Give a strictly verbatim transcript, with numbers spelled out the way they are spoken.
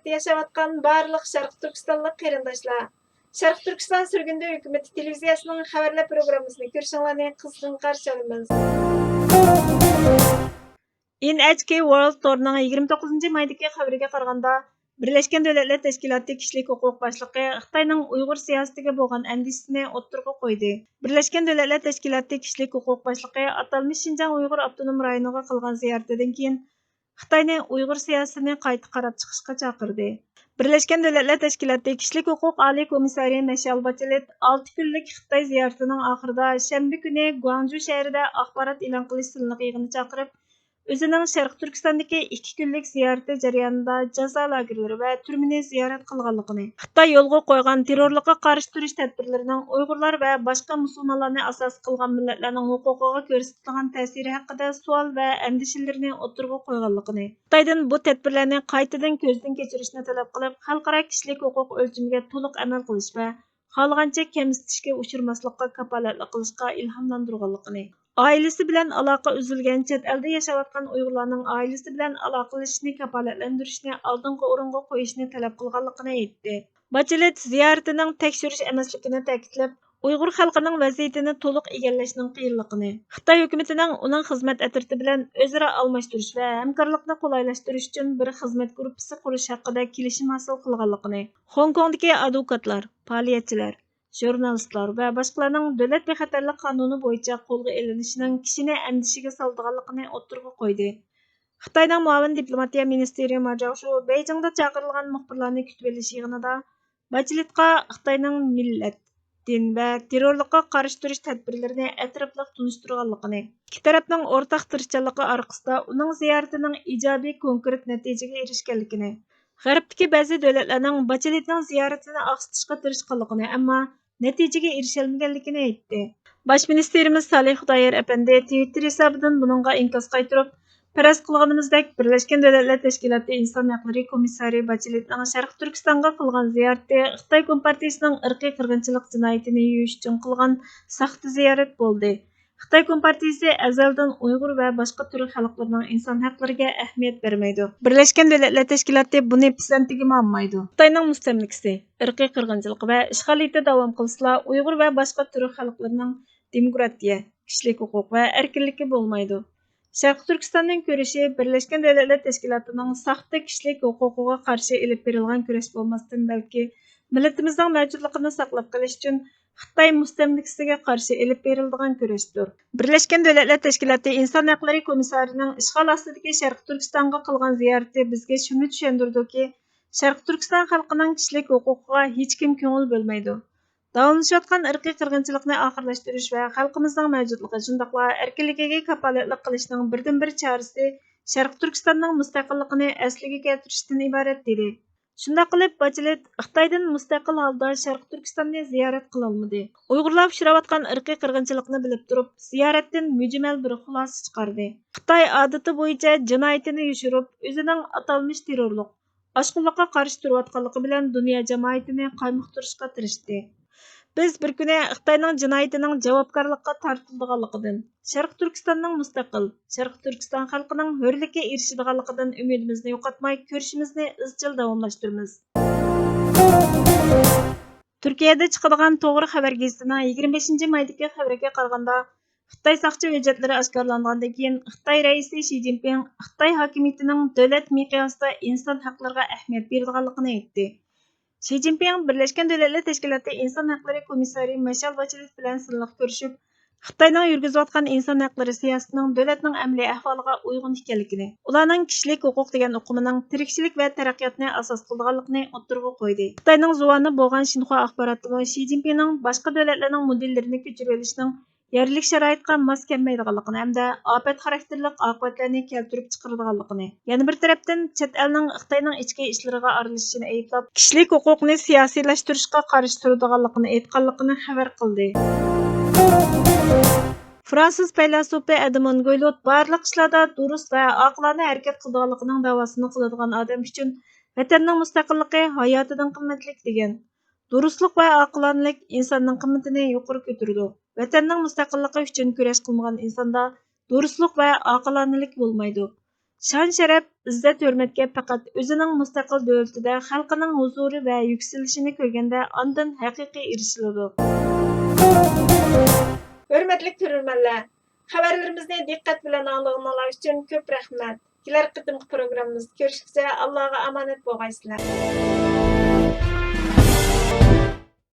ياشاۋاتقان بارلىق شەرقىي تۈركىستانلىق قېرىنداشلار، شەرقىي تۈركىستان سۈرگۈندە ھۆكۈمىتى تېلېۋىزىيەسىنىڭ خەۋەرلەر پروگراممىسىنى كۆرۈشۈڭلارنى قىزغىن قارشى ئالىمىز. ئېن ئەيچ كېي ۋورلد تورىنىڭ يىگىرمە توققۇزىنچى مايدىكى خەۋىرىگە قارىغاندا، بىرلەشكەن دۆلەتلەر تەشكىلاتى كىشىلىك ھوقۇق باشلىقى خىتاينىڭ ئۇيغۇر سىياسىتىگە بولغان ئەندىشىسىنى ئوتتۇرىغا قويدى. بىرلەشكەن دۆلەتلەر تەشكىلاتى كىشىلىك ھوقۇق باشلىقى ئاتالمىش شىنجاڭ ئۇيغۇر ئاپتونوم رايونىغا قىلغان زىيارىتىدىن كېيىن، خىتاينى ئۇيغۇر سىياسىتىنى قايتا قاراپ چىقىشقا چاقىردى. بىرلەشكەن دۆلەتلەر تەشكىلاتى كىشىلىك ھوقۇق ئالىي كومىسسارى مىشېل باچېلېت ئالتە كۈنلۈك خىتاي زىيارىتىنىڭ ئاخىرىدا شەنبە كۈنى گۇاڭجۇ شەھىرىدە ئاخبارات ئېلان قىلىش سىنلىق يىغىنى چاقىرىپ، ئۆزىنىڭ شەرقىي تۈركىستاندىكى ئىككى كۈنلۈك زىيارىتى جەريانىدا جازا لاگېرلىرى ۋە تۈرمىنى زىيارەت قىلغانلىقىنى، خىتاي يولغا قويغان تېررورلۇققا قارشى تۇرۇش تەدبىرلىرىنىڭ ئۇيغۇرلار ۋە باشقا مۇسۇلمانلارنى ئاساس قىلغان مىللەتلەرنىڭ ھوقۇقىغا كۆرسىتىدىغان تەسىرى ھەققىدە سوئال ۋە ئەندىشىلىرىنى ئوتتۇرىغا قويغانلىقىنى، خىتايدىن بۇ تەدبىرلەرنى قايتىدىن كۆزدىن كەچۈرۈشنى تەلەپ قىلىپ، خەلقئارا كىشىلىك ھوقۇق ئۆلچىمىگە تولۇق ئەمەل قىلىش ۋە خالىغانچە كەمسىتىشكە ئۇچرىماسلىققا كاپالەتلىك قىلىشقا ئىلھاملاندۇرغانلىقىنى، ئائىلىسى بىلەن ئالاقە ئۈزۈلگەن چەت ئەلدە ياشاۋاتقان ئۇيغۇرلارنىڭ ئائىلىسى بىلەن ئالاقىلىشىشنى كاپالەتلەندۈرۈشنى ئالدىنقى ئورۇنغا قويۇشنى تەلەپ قىلغانلىقىنى ئېيتتى. باچېلېت زىيارىتىنىڭ تەكشۈرۈش ئەمەسلىكىنى تەكىتلەپ، ئۇيغۇر خەلقىنىڭ ۋەزىيىتىنى تولۇق ئىگىلەشنىڭ قىيىنلىقىنى، خىتاي ھۆكۈمىتىنىڭ ئۇنىڭ خىزمەت ئەترىتى بىلەن ئۆزئارا ئالماشتۇرۇش ۋە ھەمكارلىقنى قولايلاشتۇرۇش ئۈچۈن بىر خىزمەت گۇرۇپپىسى قۇرۇش ھەققىدە كېلىشىم ھاسىل قىلغانلىقىنى، خوڭكوڭدىكى ئادۋوكاتلار، پائالىيەتچىلەر، ژۇرنالىستلار ۋە باشقىلارنىڭ دۆلەت بىخەتەرلىك قانۇنى بويىچە قولغا ئېلىنىشىنىڭ كىشىنى ئەندىشىگە سالىدىغانلىقىنى ئوتتۇرىغا قويدى. خىتاينىڭ مۇئاۋىن دىپلوماتىيە مىنىستىرى ما جياۋشۇ بېيجىڭدا چاقىرىلغان مۇخبىرلارنى كۈتۈۋېلىش يىغىنىدا باچېلېتقا خىتاينىڭ مىللەت، دىن ۋە تېررورلۇققا قارشى تۇرۇش تەدبىرلىرىنى ئەتراپلىق تونۇشتۇرغانلىقىنى، ئىككى تەرەپنىڭ ئورتاق تىرىشچانلىقى ئارقىسىدا ئۇنىڭ زىيارىتىنىڭ ئىجابىي كونكرېت نەتىجىگە ئېرىشكەنلىكىنى، غەربتىكى بەزى دۆلەتلەرنىڭ باچېلېتنىڭ زىيارىتىنى ئاقسىتىشقا تىرىشقانلىقىنى، ئەمما نەتىجىگە ئېرىشەلمىگەنلىكىنى ئېيتتى. باش مىنىستىرىمىز سالىھ خۇدايار ئەپەندى تىۋىتتېر ھېسابىدىن بۇنىڭغا ئىنكاس قايتۇرۇپ، پەرەز قىلغىنىمىزدەك، بىرلەشكەن دۆلەتلەر تەشكىلاتى ئىنسان ھەقلىرى كومىسسارى باچېلېتنىڭ شەرقىي تۈركىستانغا قىلغان زىيارىتى خىتاي كومپارتىيىسىنىڭ ئىرقىي قىرغىنچىلىق جىنايىتىنى يۇيۇش ئۈچۈن قىلغان ساختا زىيارەت بولدى. خىتاي كومپارتىيىسى ئەزەلدىن ئۇيغۇر ۋە باشقا تۈرك خەلقلىرىنىڭ ئىنسان ھەقلىرىگە ئەھمىيەت بەرمەيدۇ. بىرلەشكەن دۆلەتلەر تەشكىلاتى بۇنى پىسەنتىگىمۇ ئالمايدۇ. خىتاينىڭ مۇستەملىكىسى، ئىرقىي قىرغىنچىلىقى ۋە ئىشغالىيىتى داۋام قىلسىلا، ئۇيغۇر ۋە باشقا تۈرك خەلقلىرىنىڭ دېموكراتىيە، كىشىلىك ھوقۇق ۋە ئەركىنلىكى بولمايدۇ. شەرقىي تۈركىستاننىڭ كۈرىشى بىرلەشكەن دۆلەتلەر تەشكىلاتىنىڭ ساختا كىشىلىك ھوقۇقىغا قارشى ئېلىپ بېرىلغان كۈرەش بولماستىن، بەلكى مىللىتىمىزنىڭ مەۋجۇتلۇقىنى ساقلاپ قېلىش ئۈچۈن خىتاي مۇستەملىكىسىگە قارشى ئېلىپ بېرىلىدىغان كۈرەشتۇر. بىرلەشكەن دۆلەتلەر تەشكىلاتى ئىنسان ھەقلىرى كومىسسارىنىڭ ئىشغال ئاستىدىكى شەرقىي تۈركىستانغا قىلغان زىيارىتى بىزگە شۇنى چۈشەندۈرىدۇكى، شەرقىي تۈركىستان خەلقىنىڭ كىشىلىك ھوقۇقىغا ھېچكىم كۆڭۈل بۆلمەيدۇ. داۋاملىشىۋاتقان ئىرقىي قىرغىنچىلىقنى ئاخىرلاشتۇرۇش ۋە خەلقىمىزنىڭ مەۋجۇتلۇقى، شۇنداقلا ئەركىنلىكىگە كاپالەتلىك قىلىشنىڭ بىردىنبىر چارىسى شەرقىي تۈركىستاننىڭ مۇستەقىللىقىنى ئەسلىگە كەلتۈرۈشتىن ئىبارەت، دېدى. شۇنداق قىلىپ، باچېلېت خىتايدىن مۇستەقىل ھالدا شەرقىي تۈركىستاننى زىيارەت قىلالمىدى. ئۇيغۇرلار ئۇچراۋاتقان ئىرقىي قىرغىنچىلىقنى بىلىپ تۇرۇپ، زىيارەتتىن مۈجمەل بىر خۇلاسە چىقاردى. خىتاي ئادىتى بويىچە جىنايىتىنى يوشۇرۇپ، ئۆزىنىڭ ئاتالمىش تېررورلۇق، ئاشقۇنلۇققا قارشى تۇرۇۋاتقانلىقى بىلەن دۇنيا جامائىتىنى قايمۇقتۇرۇشقا تىرىشتى. بىز بىر كۈنى خىتاينىڭ جىنايىتىنىڭ جاۋابكارلىققا تارتىلىدىغانلىقىدىن، شەرقىي تۈركىستاننىڭ مۇستەقىل، شەرقىي تۈركىستان خەلقىنىڭ ھۆرلۈككە ئېرىشىدىغانلىقىدىن ئۈمىدىمىزنى يوقاتماي، كۈرىشىمىزنى ئىزچىل داۋاملاشتۇرىمىز. تۈركىيەدە چىقىدىغان توغرا خەۋەر گېزىتىنىڭ يىگىرمە بەشىنچى مايدىكى خەۋىرىگە قارىغاندا، خىتاي ساقچى ھۆججەتلىرى ئاشكارىلانغاندىن كېيىن، خىتاي رەئىسى شى جىنپىڭ خىتاي ھاكىمىيىتىنىڭ دۆلەت مىقياسىدا ئىنسان ھەقلىرىغا ئەھمىيەت بېرىدىغانلىقىنى ئېيتتى. شى جىنپىڭ بىرلەشكەن دۆلەتلەر تەشكىلاتى ئىنسان ھەقلىرى كومىسسارى مىشېل باچېلېت بىلەن سىنلىق كۆرۈشۈپ، خىتاينىڭ يۈرگۈزۈۋاتقان ئىنسان ھەقلىرى سىياسىتىنىڭ دۆلەتنىڭ ئەمەلىي ئەھۋالىغا ئۇيغۇن ئىكەنلىكىنى، ئۇلارنىڭ كىشىلىك ھوقۇق دېگەن ئۇقۇمىنىڭ تىرىكچىلىك ۋە تەرەققىياتنى ئاساس قىلىدىغانلىقىنى ئوتتۇرىغا قويدى. خىتاينىڭ زۇۋانى بولغان شىنخۇا ئاخباراتىمۇ شى جىنپىڭنىڭ باشقا دۆلەتلەرنىڭ مودېللىرىنى كۆچۈرۈۋېلىشنىڭ يەرلىك شارائىتقا ماس كەلمەيدىغانلىقىنى ھەمدە ئاپەت خاراكتېرلىك ئاقىۋەتلەرنى كەلتۈرۈپ چىقىرىدىغانلىقىنى، يەنە بىر تەرەپتىن، چەت ئەلنىڭ خىتاينىڭ ئىچكى ئىشلىرىغا ئارىلىشىشىنى ئەيىبلەپ، كىشىلىك ھوقۇقنى سىياسىيلاشتۇرۇشقا قارشى تۇرىدىغانلىقىنى ئېيتقانلىقىنى خەۋەر قىلدى. فرانسۇز پەيلاسوپى ئېدمون گويلوت بارلىق ئىشلاردا دۇرۇس ۋە ئاقىلانە ھەرىكەت قىلىدىغانلىقىنىڭ داۋاسىنى قىلىدىغان ئادەم ئۈچۈن ۋەتەننىڭ مۇستەقىللىقى ھاياتىدىن قىممەتلىك، دېگەن. دۇرۇسلۇق ۋە ئاقىلانىلىك ئىنساننىڭ قىممىتىنى يۇقىرى كۆتۈرىدۇ. ۋەتەننىڭ مۇستەقىللىقى ئۈچۈن كۈرەش قىلمىغان ئىنساندا دۇرۇسلۇق ۋە ئاقىلانىلىك بولمايدۇ. شان-شەرەپ، ئىززەت-ھۆرمەتكە پەقەت ئۆزىنىڭ مۇستەقىل دۆلىتىدە خەلقىنىڭ ھۇزۇرى ۋە يۈكسىلىشىنى كۆرگەندە ئاندىن ھەقىقىي ئېرىشىلىدۇ. ھۆرمەتلىك كۆرۈرمەنلەر، خەۋەرلىرىمىزنى دىققەت بىلەن ئاڭلىغىنىڭلار ئۈچۈن كۆپ رەھمەت. كېلەر قېتىمقى پروگراممىمىزدا كۆرۈشكىچە ئاللاغا ئامانەت بولغايسىلەر.